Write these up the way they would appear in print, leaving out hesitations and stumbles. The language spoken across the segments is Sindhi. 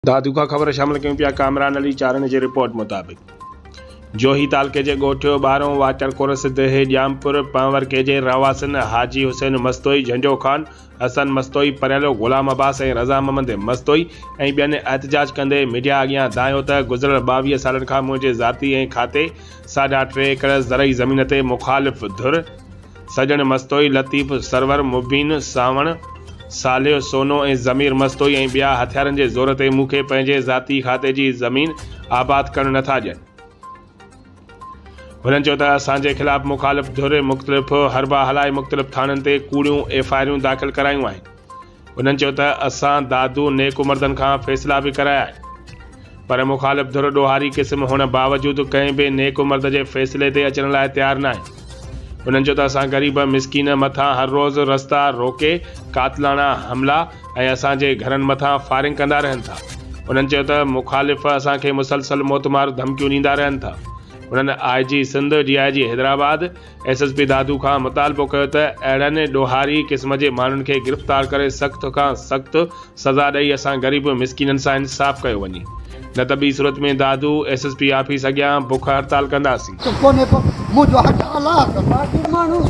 دادو کان خبر شامل ڪيون پيا ڪامران علي چارڻ جي رپورٽ مطابق جوهي تعلقي جي ڳوٺ ٻارهون واٽر ڪورس ديهه ڄامپور پنهورڪي جي رهواسين حاجي حسين مستوئي، جهنڊو خان، حسن مستوئي، پريلو غلام عباس ۽ رضا محمد مستوئي ۽ ٻين احتجاج ڪندي ميڊيا اڳيان دانهيو ته گذريل 22 سالن کان منهنجي ذاتي ۽ کاتي ساڍا ٽي ايڪڙ زرعي زمين تي مخالف ڌر سڄڻ مستوئي، لطيف، سرور، مبين، سانوڻ، صالح، سونو ۽ ضمير مستوئي ۽ ٻيا هٿيارن جي زور تي مون کي پنهنجي ذاتي کاتي جي زمين آباد ڪرڻ نٿا ڏين. هنن چيو ته اسان جي خلاف مخالف ڌر مختلف حربا هلائي مختلف ٿاڻن تي ڪوڙيون ايف I آريون داخل ڪرايون آهن. هنن چيو ته اسان دادو نيڪ مردن کان فيصلا به ڪرايا آهن پر مخالف ڌر ڏوهاري قسم هئڻ باوجود ڪنهن به نيڪ مرد جي فيصلي تي اچڻ لاء تيار ناهن. هنن چيو ته اسان غريب مسڪين مٿان هر روز رستا روڪي قاتلاڻا حملا ۽ اسان جي گهرن مٿان فائرنگ ڪندا رهن ٿا. هنن چيو ته مخالف اسان کي مسلسل موتمار ڌمڪيون ڏيندا رهن ٿا. هنن I G Sindh, D I G Hyderabad, S S P Dadu کان مطالبو ڪيو ته اهڙن ڏوهاري قسم جي ماڻهن کي گرفتار ڪري سخت کان سخت سزا ڏئي اسان غريب مسڪينن سان انصاف ڪيو وڃي نه ته ٻي صورت ۾ Dadu S S P office اڳيان بک هڙتال ڪنداسين. ته ڪونهي ڪو منهنجو حق الله ڪندو. باقي ماڻهو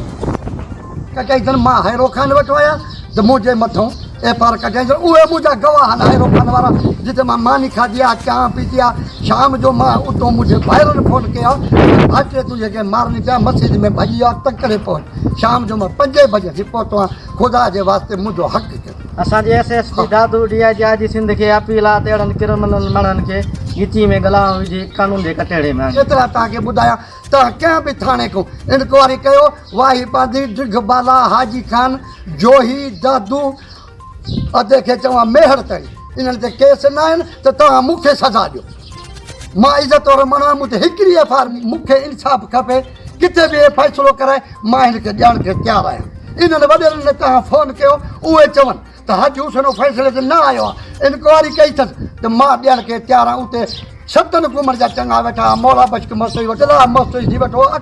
ڪٽائي اٿن مان هيرو خان وٽ آيان ته منهنجي مٿون ايف آر ڪٽائي اٿن اهي منهنجا گواهه آهن هيرو خان وارا جتي مان ماني کاڌي آهي چانهه پيتي آهي شام جو مان اتو منهنجي ڀائرن فون ڪيو ته ڀائٽي تنهنجي کي مارن پيا مسجد ۾ ڀڄي ويو آهي تڪڙي پهچ شام جو مان پنجين بجي ٿي پهتو آهيان خدا جي واسطي منهنجو حق ڪيو. اسان جي S S P Dadu D I G I G Sindh کي اپيل آ ته اهڙن ڪرمنل ماڻهن کي ڳچي ۾ ڳلانء وجهي قانون جي ڪٽهڙي ۾ آڻين. ايترا توهان کي ٻڌايان توهان ڪنهن به ٿاڻي کان انڪوائري ڪيو، واهي ٻانڌي، ڊگهه بالا، حاجي خان، جوهي، دادو، ادي کي چوان ميهڙ تائين انهن تي ڪيس نه آهن ته توهان مون کي سزا ڏيو. مان عزت وارو ماڻهو آهيان مون تي هڪڙي ايف I R مون کي انصاف کپي ڪٿي به هي فيصلو ڪرائي مان هن کي ڏيڻ کي تيار آهيان. انهن وڏيرن کي توهان فون ڪيو اهي چون ته حاجي حسين فيصلي تي نه آيو آهي انڪوائري ڪئي اٿس ته مان ڏيڻ کي تيار آهيان اتي ستن قومن جا چڱا ويٺا مولا بخش مستوئي وٽ الله مستوئي ٿي ويٺو.